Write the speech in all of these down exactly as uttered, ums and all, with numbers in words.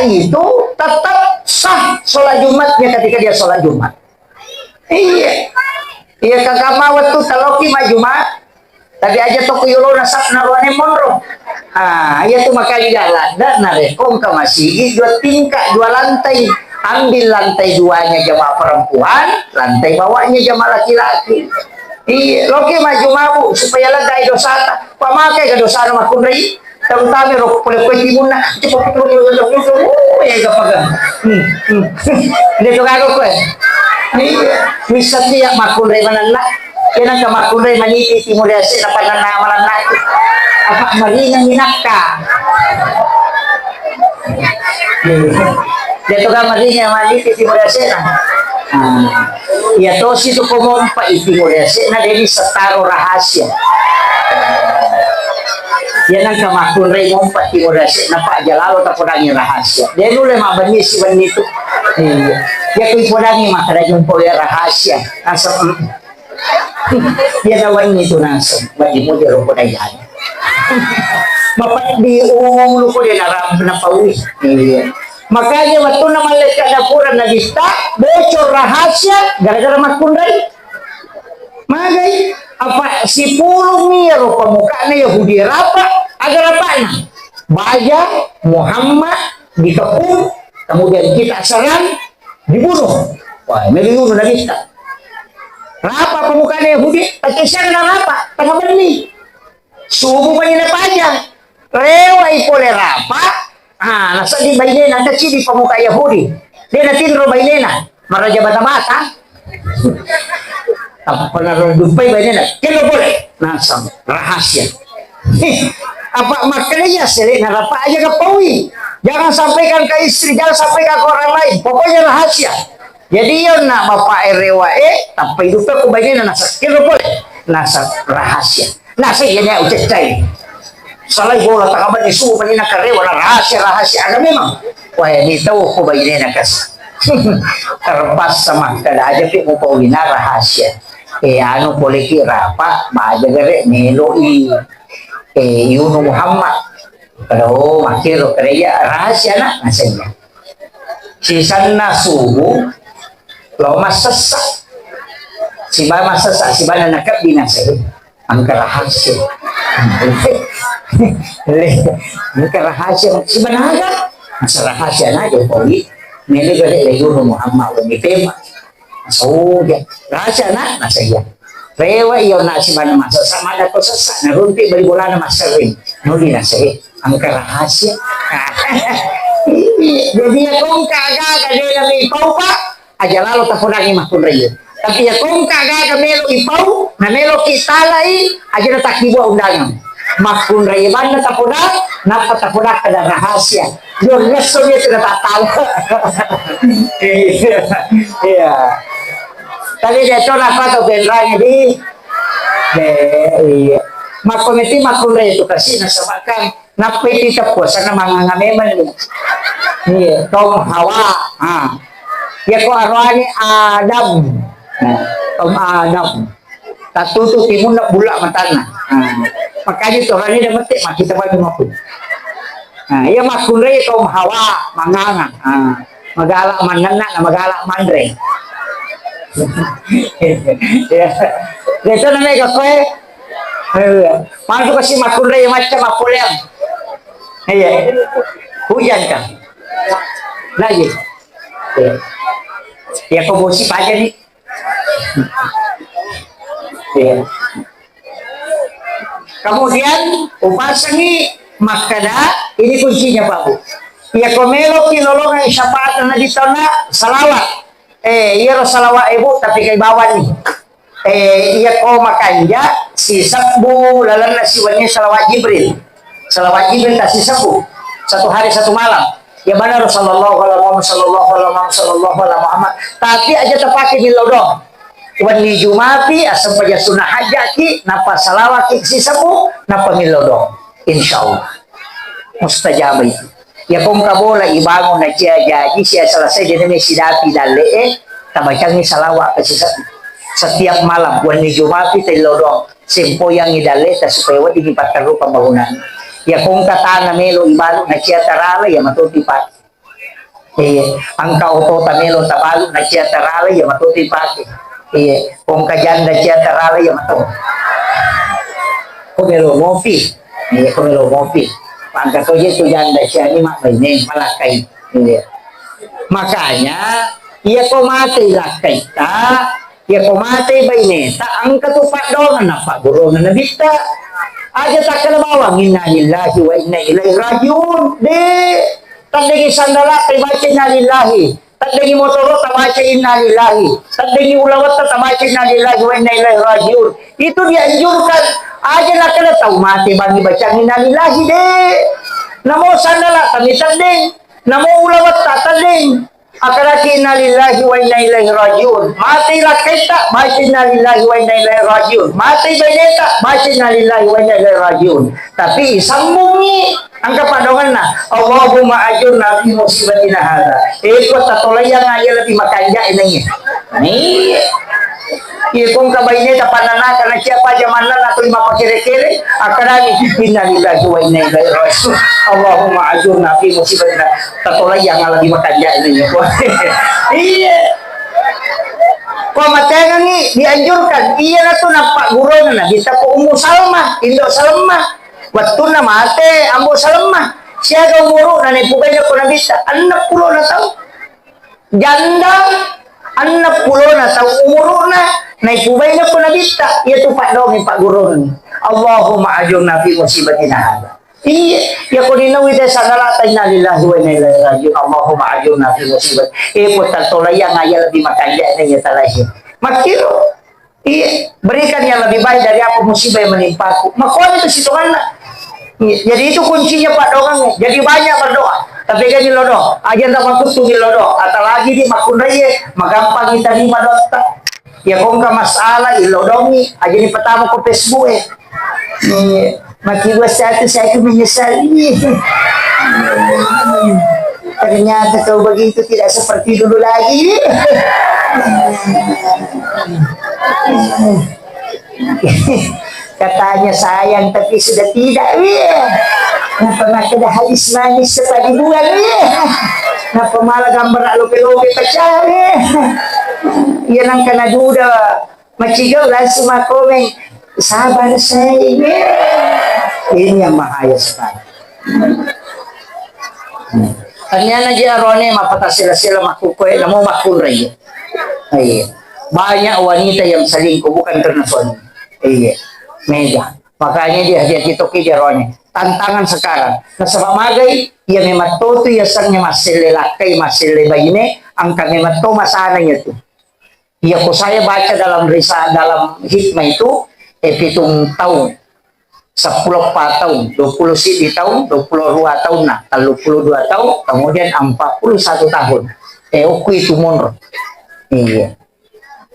itu tetap sah sholat Jumatnya ketika dia sholat Jumat. Iya. Iya, kakak mau waktu taloki maju Jumat. Tapi aja toko yolona sa'na roane monro. Ah, iya tu makanya jalan. Dan narekko engka masigi dua tingkat, dua lantai. Ambil lantai duanya jamaah perempuan, lantai bawahnya jamaah laki-laki. Iya, loki maju mabu supaya lega dosata. Pamakai ke dosana makkunrai. Terutama ro pole koe timunna. Oh, ya gapaga. Hmm, hmm. Dia tu kagok koe. Iya, bisa tiap makkunrai manenna. Kenapa makkunrai maniti timur ese na panenna manenna. Apa maringa minakka. Iya. Dia tu kan maringa maniti timur ese na. Ah. Iya tosi tu ko mompa i timur ese na, jadi setaro rahasia. Iya nangka makkunrai mompa timur ese na, Pak, aja lalo tapodangi rahasia. Dia dulu mabbenni si benni tu. Iya. Dia kui podangi maka ada jumpa ya rahasia. Asal Iya na wenni tu naseng, wenni mujaro ko dayana. Mapeddi ulu ko de narampe napaui. Iya. Makanya wettunna malaikat dapura Nabitta, bocor rahasia gara-gara makkunrai. Magai, apa sipulung iyaro pamukana Yahudi rapa, aga rapana? Baja Muhammad dikepung, kemudian kita serang, dibunuh. Wah, melo dibunuh Nabitta. Rapa pamukana Yahudi, paccessana rapa, tengah benni. Subuh mani napaja. Rewai pole rapa, ah, naseddi bainena, kacidi pamuka Yahudi. De natinro bainena, maraja bata-bata. Apa pernah jumpai bainena? Kelo boleh. Nasang rahasia. Eh, apa makanya sele narapa aja kapaui. Jangan sampaikan ke istri, jangan sampaikan ke orang lain. Pokoknya rahasia. Jadi iya na bapak erewa e, tappa hidup aku bainena nasang kelo boleh. Nasang rahasia. Naseng iya nia uceccai. Salai bola takabanni subuh mani nakarewa na rahasia-rahasia aga memang. Wah, ini tahu ko bainena kas. Terpaksa makkada aja pi mupauina rahasia. Eh, anu poleki rapa, baja gare meloi. Eh, Yunu Muhammad. Kalau makkiro kerja rahasia na, naseng iya. Sisanna subuh, lo massessa. Siba massessa, sibana nakebbi naseng. Engka rahasia. Le, engka rahasia. Sibanaga? Masa rahasia na Jokowi. Mele gare le Yunu Muhammad wa mitema. Soja. Rahasia na, naseng iya. Rewa iyo na sibana masa sama ada ko sessa. Narunti bali bolana masering. Nuli naseng. Engka rahasia. Jadi ya kongka aga-aga de nami pau, Pak. Aja lalo tapodangi makkunrai. Tapi ya kongka aga-aga melo ipau, na melo ki talai, aja na takkibua undangan. Makkunrai banna tapodang, nappa tapodang kada rahasia. Yo ngesso dia sudah tak tahu. Iya. Iya. Tapi dia tu nak kau tahu benrang di. Eh, iya. Makko meti makkunrai tu kasih nasabakang. Nappa itu teppuasanna manganga memang ni. Iya, kaum Hawa. Ha. Ya ko aroani Adam. Nah, kaum Adam. Tatutu timunna bulla matanna. Ha. Makanya tu rani da mette makkita bagi maku. Nah, iya makkunrai kaum Hawa manganga. Ha. Magala mannenna na magala manre. Ya. Itu namanya koe. Iya. Masuk ke si makkunrai macam apa yang. Iya. Hujan kan? Lagi. Iya. Ya kau bosi aja nih. Iya. Kemudian upasangi makkada, ini kuncinya Pak Bu. Ya kau meloki lolongan syafaat Nabi tona salawat. Eh, iyaro salawat e, Bu, tapi kai bawani. Eh, iya ko makanja sisebbu lalenna siwenni salawat Jibril. Salawat Jibril ta sisebbu. Satu hari satu malam. Ya benar, sallallahu ala Muhammad, sallallahu ala Muhammad, sallallahu ala Muhammad. Tapi aja tapake millau doang. Wenni Jumapi, asempajang sunnah hajjaki, nappa salawaki sisebbu, nappa millau doang. Insya Allah. Mustajabah itu. Ya kongka bola ibangun na cia jaji sia selesai jadi sidapi dalle e, tabacangi salawat ke sisa-, setiap malam, wenni Jumapi tello doang, sempoyangi dalle ta supaya wedding patterru pembangunan. Ya kongka tana melo ibalu na cia tarala, ya matopi pak. Iya, engka oto tamelo tabalu na cia tarala iya mato tu ipake. Iya, ko engka janda cia tarala iya mato. Ko melo mopi. Iya, ko melo mopi. Pangka to je tu janda cia ni mak baine malakkai. Iya. Makanya, iya ko mate lakkaitta, iya ko mate baineta, engka tu paddoangeng na pagguruanna nabitta. Aja takkala bawang, "Innalillahi wa inna ilaihi rajiun." De, taddengi sandala tabaca innalillahi, taddengi motoro tabaca innalillahi, taddengi ulawetta tabaca innalillahi wa inna ilaihi rajiun. Itu dianjurkan. Aja nakkala tau mate bangi bacang innalillahi, de. Namo sandala tami teddeng, namo ulawetta teddeng. Akkaraki innalillahi wa inna ilaihi rajiun. Matei lakkaitta, baca innalillahi wa inna ilaihi rajiun. Matei baineta, baca innalillahi wa inna ilaihi rajiun. Tapi isambungi engka paddoangenna, "Allahumma ajurna fi musibatina hadza." Eh, ko tatolaiang aja lebih makanjak ini. Nih. Iya, ko engka baineta pananaka na siapa aja manna atau lima pakere-kere, akkaraki, "Innalillahi wa inna ilaihi rajiun. Allahumma ajurna fi musibatina." Tatolaiang lebih makanjak ini. Iya. Ko matengengi dianjurkan, iya natu nappa gurona Nabitta ko Ummu Salmah, Indo Salmah. Wettunna mate Ambo Salmah, siaga umuruna naipubaina ko Nabitta, enneng pulona taung. Janda, enneng pulona taung umuruna naipubaina ko Nabitta, iya tu paddoangi paggurona. Allahumma ajurna fi musibatina hadza. Iya, iya ko ninauwi te sangalata, innalillahi wa inna ilaihi rajiun. Allahumma ajurna fi musibati. Eh, puttana tolaiang aja lebih makanjak na iya talai. Makkiro, iya, berikan yang lebih baik dari apa musibah yang menimpaku. Makkuani tu sitonganna. Iya, jadi itu kuncinya paddoangeng. Jadi banyak berdoa. Tapi kan lo doa. Aja ndak makutu lo doa. Apalagi di makkunraiye, magampang kita terima doa. Ya, ko engka masalah, ilodongi, aja ni pertama ko Facebook e. Eh, maki buat satu, saya itu menyesal. Ternyata kau begitu, tidak seperti dulu lagi. Katanya sayang, tapi sudah tidak, weh. Napa makkeda hadis manis sepa dibuang, weh. Napa malah gambar lope-lope pecah, weh. Iya, nangka naduda, macigau langsung makkomeng, "Sabar, sayang, weh." Ini yang bahaya sekali. Taniana je arone mappatasela-sela makkukkoe, namo makkunrai. Iya. Banyak wanita yang selingkuh bukan karena suami. Iya. Mega. Makanya dia hati-hati toki dia arone. Tantangan sekarang. Nasaba magai, iya memang totu iya sengnge masselle lakkai, masselle baine, engka memang to masana iya tu. Iya, ko saya baca dalam risa-, dalam hikmah itu, eh, pitung tahun, seppulo empat tahun, dua puluh siddi tahun, dua puluh dua tahun, nah, tellu puluh dua tahun, kemudian empat puluh satu tahun. Eh, okku itu monro. Iya.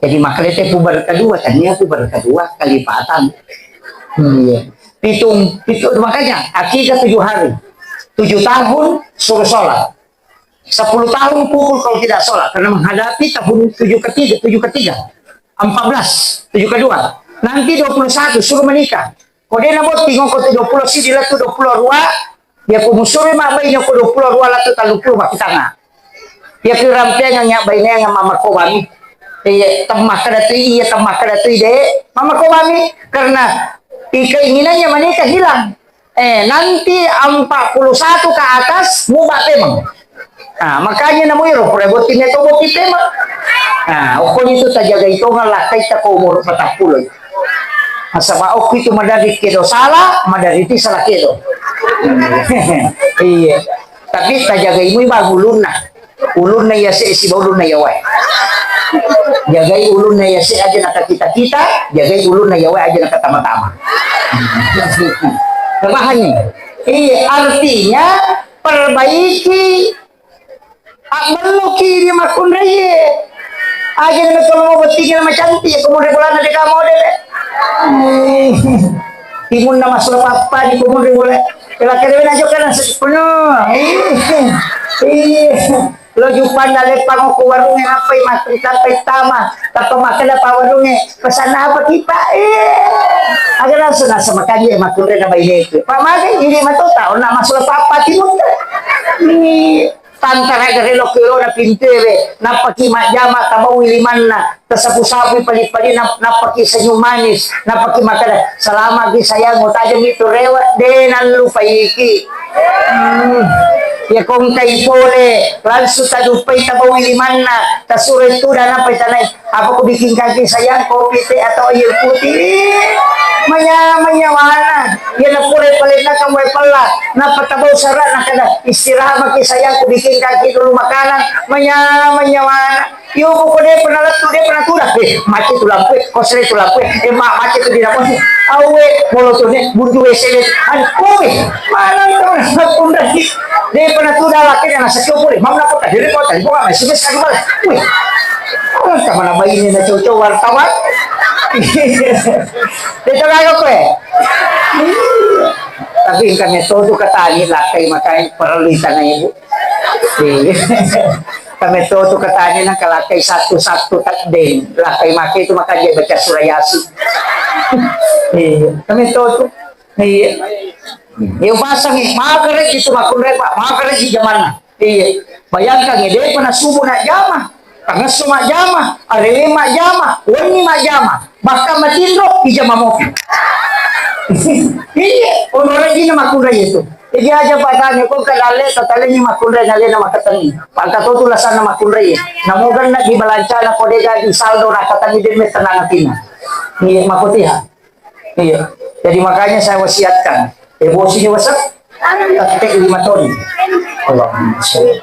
Jadi, makkalete puber kedua, tania puber kedua, kalipatan. Iya. Pitung, pitung, makanya, akikah tujuh hari. Tujuh tahun, suruh sholat. Sepuluh tahun pukul kalau tidak sholat, karena menghadapi tahun tujuh ketiga, tujuh ketiga, empat belas, tujuh kedua. Nanti dua puluh satu suruh menikah. Ko de' nabotting ko tu dua puluh siddi lettu dua puluh dua, ya ko musuroi mabbaine ko dua puluh dua lettu tellu puluh makkutana. Ya ko rampeangngi abbainengngi mama ko mami. Iya, temmakkeda tu iya, temmakkeda tu de', mama ko mami, karena i-, keinginannya menikah hilang. Eh, nanti empat puluh satu ke atas, muba pemeng. Nah, makanya namu iro, pura botting itu botting pemeng. Nah, okko itu tajagai tongeng lakkaita ko umur empat puluh. Nasaba okko itu madari kedo salah, madari itu salah kedo. Iya. Tapi tajagai mu bang ulunna. Ulunna iya se siba ulunna iya wae. Jagai ulunna iya se aja naka kita-kita, jagai ulunna iya wae aja naka tama-tama. Paham ni? Iya, artinya perbaiki abbelloki di makkunraie. Aja naka tolong botting macantik, kemudian bulan ada kamu deh. Timunna masuk apa di kubur di bola. Kira-kira na jokka na sepenuh. Iya. Lo jupanna leppang ko warungnge, nappai makkeda, tappa tama, tappa makkeda pa warungnge, "Pesan apa ki, Pak?" Eh, aga langsung naseng makanjak makkunrai na baineku. Pak, magi ini matota, onna masuk apa timunna. Iya. Tantara gare lokko elona pintuewe, nappaki majjama, tabaui limanna, tasapu-sapui pali-palina, nappaki senyum manis, nappaki makkeda, "Selamat ki sayang, utajeng itu rewet, de nallupaiki." Hmm. Ya kongkai pole, langsung taduppai, tabaui limanna, tasuroi tudang, nappai tanai. "Apa ku bikin kaki sayang, kopi, teh, atau air putih?" Manya-, manyawana. Iya napura palenna kamu pella. Nappa tabau sara, nakada, "Istirahat maki sayang, ku bikin kaki dulu makanan." Manya-, manyawana. Yo, pokok de pernah letu, de pernah tuda. Eh, mati tu lampu, eh, kosre tu lampu, eh, ma-, mati tu dinamo. Awe, molo tu ne, buntu wesele. Anu, kowe, mana tu, pun dah. De pernah tuda laki dengan sakit pun. Mau nak kota, diri kota, di kota masih bisa dua. Wih. Orang sama nama ini na cowok-cowok wartawan. Itu kagak kue. Tapi engka metode katani lakkai makai perlu itana ibu. Iya. Engka metode katani na kalakkai satu-satu takdeng. Lakkai makai itu maka dia baca surah Yasin. Iya. Engka metode. Iya. Iya, pasang, eh, magerek itu makunre, Pak. Magerek di zamanna. Iya. Bayangkan, ya, depa na subuh nak jama. Tangesso majjama, arewe majjama, wenni majjama, bahkan matinro ijama mopi. Iya, ono rajina makkunrai itu. Jadi aja patanya, kok ke dalle, tatalengi makkunrai nalena makatengi. Pangka to tulasana makkunrai. Namo genna di balancana, kodega di saldo, nakatengi demme tenang atina. Iya, makotiha. Iya. Jadi makanya saya wasiatkan, eh, bosi ni wasa, tette lima ton. Allahumma sholli.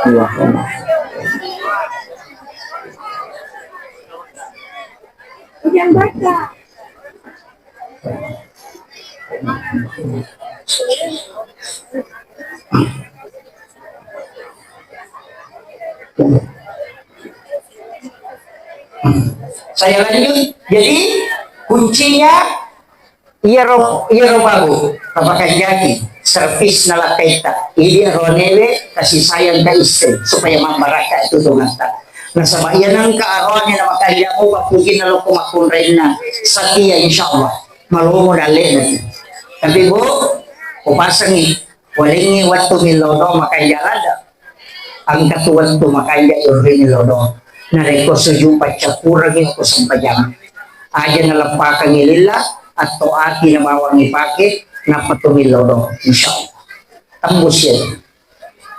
Allahumma. Hujan bata. Saya lanjut. Jadi, kuncinya, iyaro, iyaro babu, tapakanjaki, servis nalakkaita. Idi aroanewe kasih sayang ka istri, supaya mambaraka itu tungatta. Nasaba iya nengka aroane na makanja, oh, pappujinna lokko makkunrainna. Satia, insya Allah. Malomo dalle nanti. Tapi, Bu, upasengi. Walengngi wettu millau doang makanja ladde. Engka tu wettu makanja yolli millau doang. Narekko sujud paccappurengngi ko sempajang. Aja naleppakengngi lilla, attoati nabawangngi pake, nappa tu millau doang. Insya Allah. Tembus ya.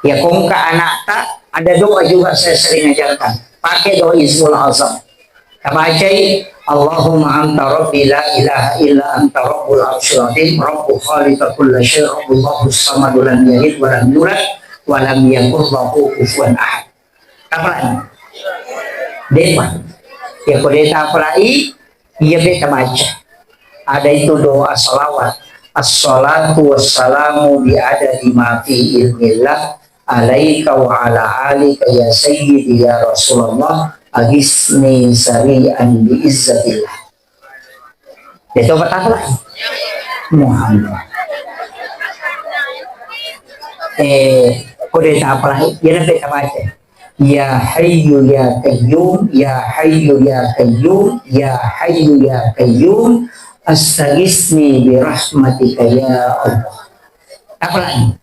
Ya kongka anakta, ada doa juga saya sering ajarkan. Pakai doa Ismul Azam. Tabacai, "Allahumma anta rabbi la ilaha illa anta rabbul arsyil azim, rabbu khaliqa kulla syai, rabbul lahus samadu lam yalid wa lam yulad, wa lam yakul lahu kufuwan ahad." Tapalai? Depa. Ya, ko de tapalai, iya be tabaca. Ada itu doa salawat. "Assalatu wassalamu bi adadi ma fi ilmillah." Alaika wa ala alika ya sayyidi ya Rasulullah, agisni sari'an bi izzatillah. Itu pertama. Muhammad. Eh, kode tak apa? Ya, nanti kita baca. Ya Hayyu ya Qayyum, ya Hayyu ya Qayyum, ya Hayyu ya Qayyum, astagisni bi rahmatika ya Allah. Apa lagi?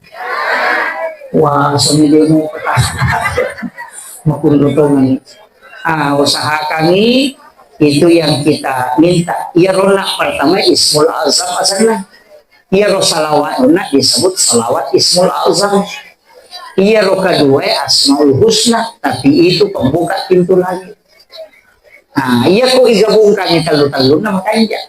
Wah, seni demo. Makundutungan. Ah, usahakan itu yang kita minta. Iya rona pertama Ismul Azam asalnya. Iya ro salawat rona disebut salawat Ismul Azam. Iya ro kedua Asmaul Husna, tapi itu pembuka pintu langit. Nah, iya ko igabungkan yang tellu-tellunna makanja.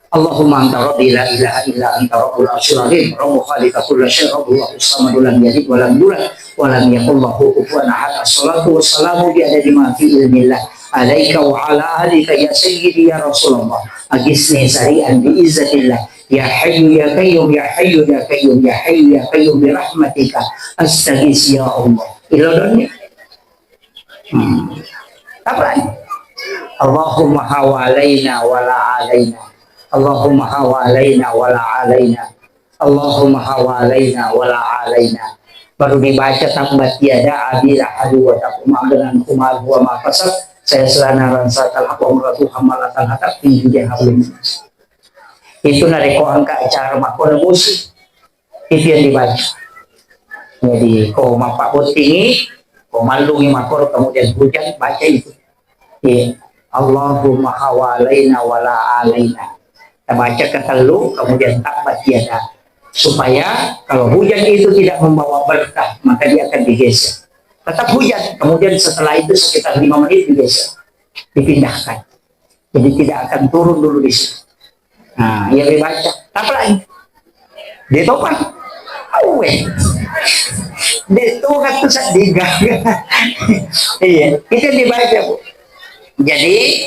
Allahumma anta rabbi la ilaha illa anta rabbul arsyil azim, rabbu khaliqa kulla syai, rabbu Allahu samadu lam yalid wa lam yulad, wa lam yakul lahu kufuwan ahad. Assalatu wassalamu bi adadi ma fi ilmillah. Alaika wa ala alika ya sayyidi ya Rasulullah. Agisni sari'an bi izzatillah. Ya hayyu ya qayyum, ya hayyu ya qayyum, ya hayyu ya qayyum bi rahmatika. Astagis ya Allah. Ilo donni. Hmm. Apa lagi? Allahumma hawalaina wala alaina. Allahumma hawalaina wala alaina. Allahumma hawalaina wala alaina. Baru dibaca tabbat yada abi lahab wa tab, ma aghna anhu maluhu wa ma kasab, sayasla naran zatalahab, wa imra'atuhu hammalatal hatab, fi jidiha hablum. Itu narekko engka acara makkona bosi. Itu yang dibaca. Jadi, ko mappabottingi, ko mallungi makoro, kemudian hujan, baca itu. Iya. Allahumma hawalaina wala alaina. Kita baca ketellu, kemudian tabbat yada. Supaya kalau hujan itu tidak membawa berkah, maka dia akan digeser. Tetap hujan, kemudian setelah itu sekitar lima menit digeser, dipindahkan. Jadi tidak akan turun dulu di situ. Nah, iya dibaca. Apa lagi? Dia topa. Awe. Dia topa tu sedih. Iya, itu yang dibaca, Bu. Jadi,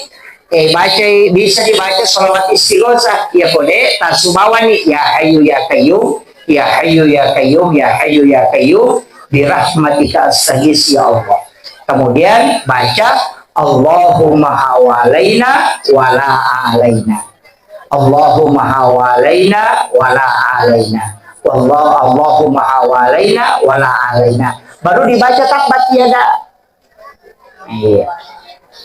eh, baca, bisa dibaca salawat istighosah. Ya kode, tasu bawani. Ya Hayyu Ya Qayyum, Ya Hayyu Ya Qayyum, Ya Hayyu Ya Qayyum, birahmatika astaghits, ya Allah. Kemudian baca, Allahumma hawalaina wala alaina. Allahumma hawalaina wala alaina. Wallah, Allahumma hawalaina wala alaina. Baru dibaca tabbat yada. Iya.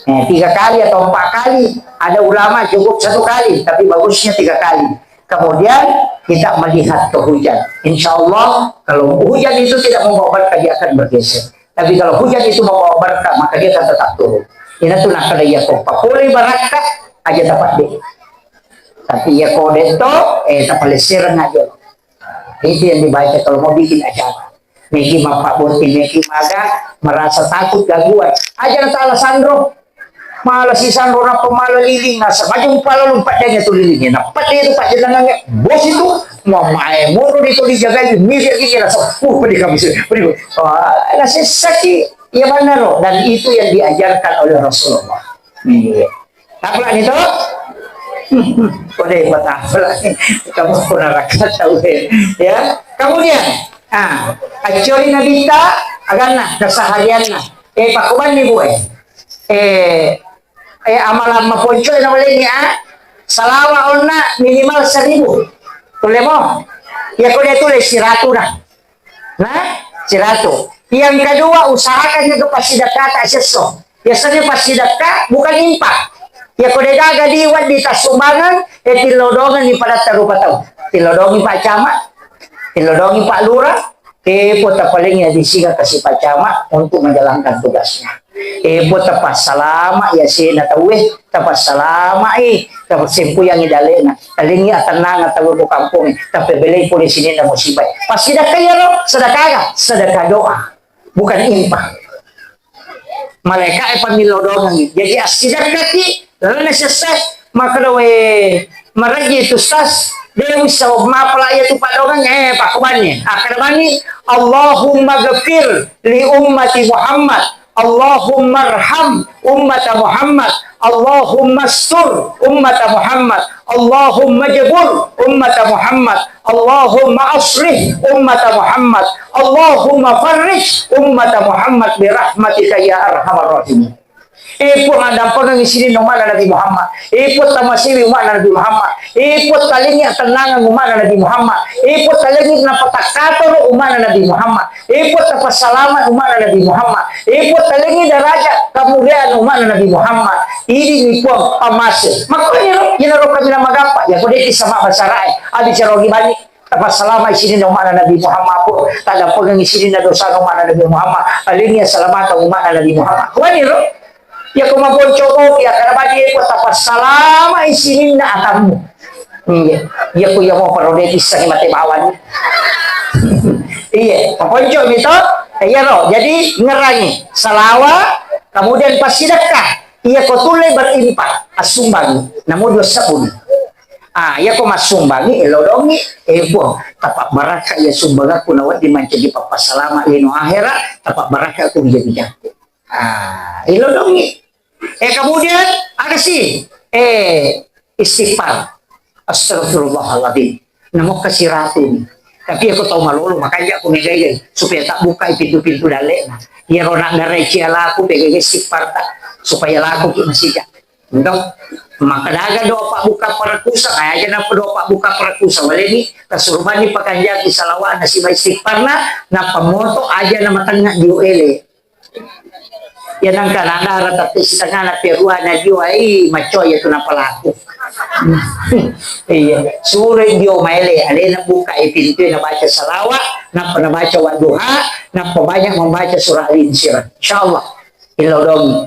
Eh, tiga kali atau empat kali. Ada ulama cukup satu kali, tapi bagusnya tiga kali. Kemudian kita melihat ke hujan. Insya Allah, kalau hujan itu tidak membawa berkah, dia akan bergeser. Tapi kalau hujan itu membawa berkah, maka dia akan tetap turun. Ina tu nakala iya ko papole barakka aja dapat deh. Tapi iya ko detto, eh, tapalessereng aja. Itu yang dibaca kalau mau bikin acara. Meki mappabotting, meki maga, merasa takut gangguan. Aja na tala sanro. Mala si sanro nappa mala liling, nasa maju pala lumpat danya tu lilingnya. Nappa dia tu pajenengannya. Bos itu, mau main moro itu dijagai, misi lagi rasa. Uh, pedih kami sih. Pedih. Wah, nasessaki. Iya, benar, loh. Dan itu yang diajarkan oleh Rasulullah. Iya. Tapalani to? Udah, buat apa lagi? Kamu pernah rakyat tahu, ya. Ya. Kemudian, ah, acciori Nabitta, aganna, keseharianna. Eh, pakubanni, Bu, eh. Eh, eh, amalan maponco na walengi, ah. Salawa onna minimal seribu. Tulle mo? Ya, ko dia tulis siratu dah. Nah, siratu. Yang kedua, usahakan juga passidekkata sesso. Biasanya passidekka bukan infak. Ya, ko degaga di wedding tassumbangan, eh, tillodongenni padatta rupa tau. Tillodongi Pak Camat, tillodongi Pak Lurah, eh, po tapalengi di singa kasi Pak Camat untuk menjalankan tugasnya. Eh, po tapassalama ya sena tauwe, tapassalama'i, tapassempuyangi dalena. Talengi atennanga tauwe ko kampongnge, tapebelei pole sininna musibai. Passidekka iyaro, sedekah aga? Sedekah doa, bukan infak. Malaika e pammillau doangengngi. Jadi assidekkaki lalenna sessa, makkeda, "We, marejji tu, Ustaz, de wissa mapala iya tu paddoangeng, eh, pakkubanni." Akkeda bani, "Allahumma ghafir li ummati Muhammad, Allahumma arham ummata Muhammad, Allahumma astur ummata Muhammad, Allahumma jabur ummata Muhammad, Allahumma aslih ummata Muhammad, Allahumma farrij ummata Muhammad bi rahmatika ya arhamar rahimin." Eh, Puang, addampengengngi sininna umma'na Nabi Muhammad. Eh, Puang, tamasiwi umma'na Nabi Muhammad. Eh, Puang, talengi atennangeng umma'na Nabi Muhammad. Eh, Puang, talengi napatakkatoro umma'na Nabi Muhammad. Eh, Puang, tapassalama umma'na Nabi Muhammad. Eh, Puang, talengi daraja kamuliaan umma'na Nabi Muhammad. Idini, Puang, pammase. Makkoniro, iyanaro kaminang magampa. Ya, ko de'ki sama basarae. Abbicara ogi bani. Tapassalama sininna umma'na Nabi Muhammad, Puang. Taddampengengngi sininna dosana umma'na Nabi Muhammad. Alengi assalamata umma'na Nabi Muhammad. Kuaniro? Iya, ko maponco kopi, akkeda bani, iya, ko tapassalama sininna atammu. Iya. Iya, ko iya mau parode pissangi mate bawang. Iya, maponco mi to. Iya, ro. Jadi, ngerangi. Salawa, kemudian passidekka. Iya, ko tulle berinfak, assumbang. Namu dua sabun. Ah, iya ko massumbangi, elodongi, eh, Puang, tapabbarakka iya sumbangakku nawedding mancaji pappassalama lino ahera, tapabbarakka ku ri jaji jakku. Ah, elodongi. Eh, kemudian, aga si? Eh, istighfar. Astagfirullahaladzim. Namo kasi ratu. Tapi aku tau malolo, makanya aku megai supaya tak buka pintu-pintu dalekna. Iya rona ngarai cia laku, pegai istighfar tak, supaya laku ki masih. Untuk maka daga doa pabbuka parakkusa, aja napa doa pabbuka parakkusa, waleni kasurbanni pakanjaki salawana siba istighfarna, napa moto aja na matengnga dio ele. Ya nangka nadara tapi setengah na perua na jua, ih, macoa ya tu napalaku. Iya, suro dio maele, alena buka e pintu na baca salawat, nappa na baca wadduha, nappa banyak membaca surah Al-Insyirah. Insyaallah. Ilodong.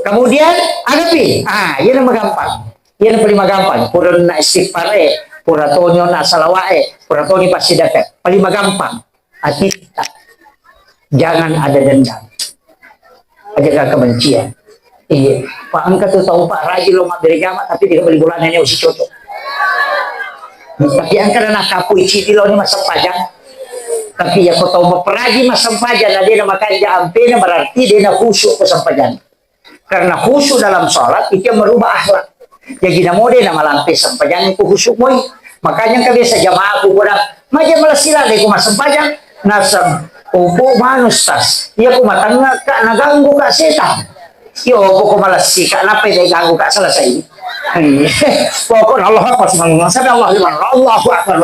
Kemudian, agapi. Ah, iya nama gampang. Iya nama paling gampang. Pura na istighfar e, pura toni na salawat e, pura toni passidaka. Paling gampang. Atitta. Jangan ada dendam. Aja kebencian. Iya. Pak, engka tu tau, Pak, rajin lo mabbere jama, tapi dia beli bulan ini usi coto. Tapi engka na kapui cili lo ni massempajang. Tapi ya ko tau maperaji massempajang, na dena makanja ampena, berarti dena khusyuk ko sempajang. Karena khusyuk dalam sholat itu yang merubah akhlak. Jadi namo dena malampe sempajang ku khusyuk moi. Makanya engka biasa jamaah ku bilang, maja malessi laleng ku massempajang, nasab, opo manu, Ustaz. Iya ku matengnga ka, naganggu ka setan. Iyo, pokok malessi ka, nappa dé ganggu ka selesai. Iya. Pokokna Allahu Akbar, subhanallah, sami Allahu liman, Allahu Akbar,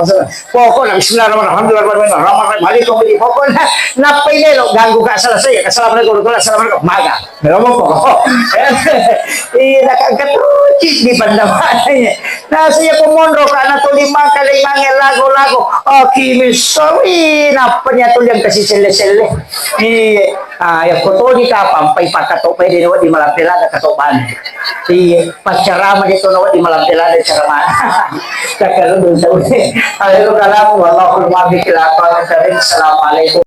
pokokna bismillahirrahmanirrahim, alhamdulillahirrahmanirrahim, rahmanirrahim, maliki yaumiddin, pokokna nappa melo ganggu ka selesai, assalamualaikum warahmatullahi wabarakatuh, maga. Melo pokok. Iya, nak angkat terus di pandamannya. Nasi ya pemonro ka na tuli mangka lé mangé lago-lago. Aki misawi nappa nya tuli yang kasih selle-selle. Iya. Ah, ya kotoni kapang pai pakatopai dé nawedding malampe lada katobang. Iya, paccarama dé to nawedding malampe lada carama. Cakkalu dun sawi. Akhirul kalam, wallahul muwaffiq ila aqwamit thariq. Assalamualaikum.